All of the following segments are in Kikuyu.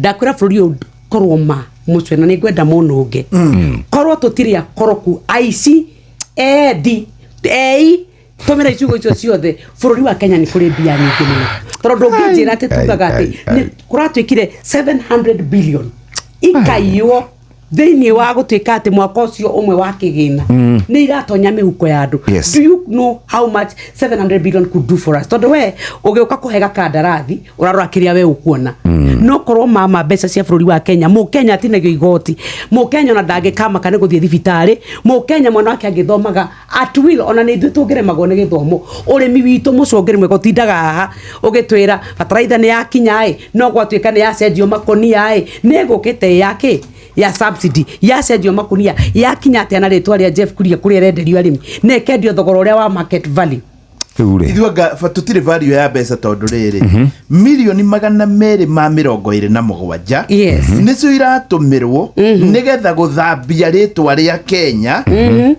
Ndakwĩra bũrũri ũyũ korwo ma mũcwe na nĩ ngwenda mũno ũngĩ korwo tũtirĩ akoroku, aici, endi, ei tũmĩra icigo icio ciothe, bũrũri wa Kenya nĩ kũrĩ mbia nyingĩ mũno, tondũ ndũngĩnjĩra atĩ tugaga atĩ Ai, nĩ kũratuĩkire 700 billion ikaiywo thĩinĩ wa gũtuĩka atĩ mwaka ũcio ũmwe wa kĩgĩna nĩ iratonya mĩhuko ya andũ. Do you know how much 700 billion could do for us? Tondũ we ũgĩũka kũhe gakandarathi ũrarora kĩrĩa we ũkuona, no korwo mama mbeca cia bũrũri wa Kenya, mũkenya atinagio igoti, mũkenya ona ndangĩkamaka nĩ gũthiĩ thibitarĩ, mũkenya mwana wake angĩthomaga at will, ona nĩ ithuĩ tũngĩremagwo nĩ gĩthomo. Ũrĩmi witũ mũcongeri mwega ũtindaga haha ũgĩtwĩra bataraitha nĩ yakinya ĩ, no gwatuĩka nĩ yacenjio makonia ĩ, nĩ ĩgũkĩte ya kĩ ya subsidy yacenjio makunia yakinya atĩa na rĩtwa rĩa Jeff Kuria kũrĩa ĩrenderio arĩmi na ĩkendio thogora ũrĩa wa market value? Rĩu rĩ, Ithuĩ anga tũtirĩ value ya mbeca, tondũ rĩrĩ, 227,000,000 nĩcio iratũmĩrwo nĩgetha gũthambia rĩtwa rĩa Kenya,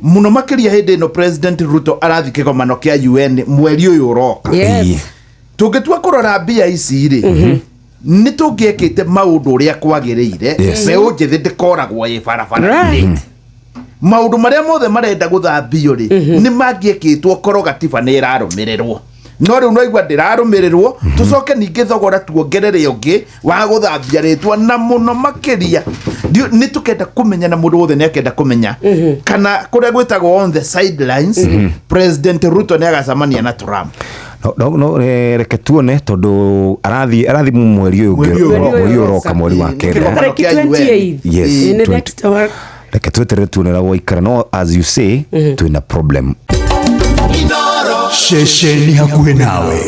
mũno makĩria hĩndĩ ĩno President Ruto arathiĩ kĩgomano kĩa UN mweri ũyũ ũroka. Tũngĩtua kũrora mbia ici rĩ, nĩ tũngĩekĩte maũndũ ũrĩa kwagĩrĩire. Mbeũ njĩthĩ ndĩkoragwo ĩ barabara-inĩ. Maũndũ marĩa mothe marenda gũthambio rĩ, nĩ mangĩekĩtwo korwo gatiba nĩ ĩrarũmĩrĩrwo, no rĩu noigua ndĩrarũmĩrĩrwo. Tũcoke ningĩ thogora tuongerere ũngĩ wa gũthambia rĩtwa, na mũno makĩria nĩ tũkenda kũmenya, na mũndũ wothe nĩ akenda kũmenya kana kũrĩa gwĩtagwo on the sidelines President Ruto nĩ agacemania na Trump. No, reke tuone, tondũ arathiĩ mweri ũyũ Mweri ũngĩ, ũyũ ũroka. mweri ũyũ ũroka, mweri wa Ĩĩ, kenda. nĩ Tarĩki kĩa UN. 28. Yes, Ĩ, nĩ 20. next one. Reke tweterere tuone ũrĩa gwaikara, no as you say, twĩna problem. Ceceni hakuhĩ nawe.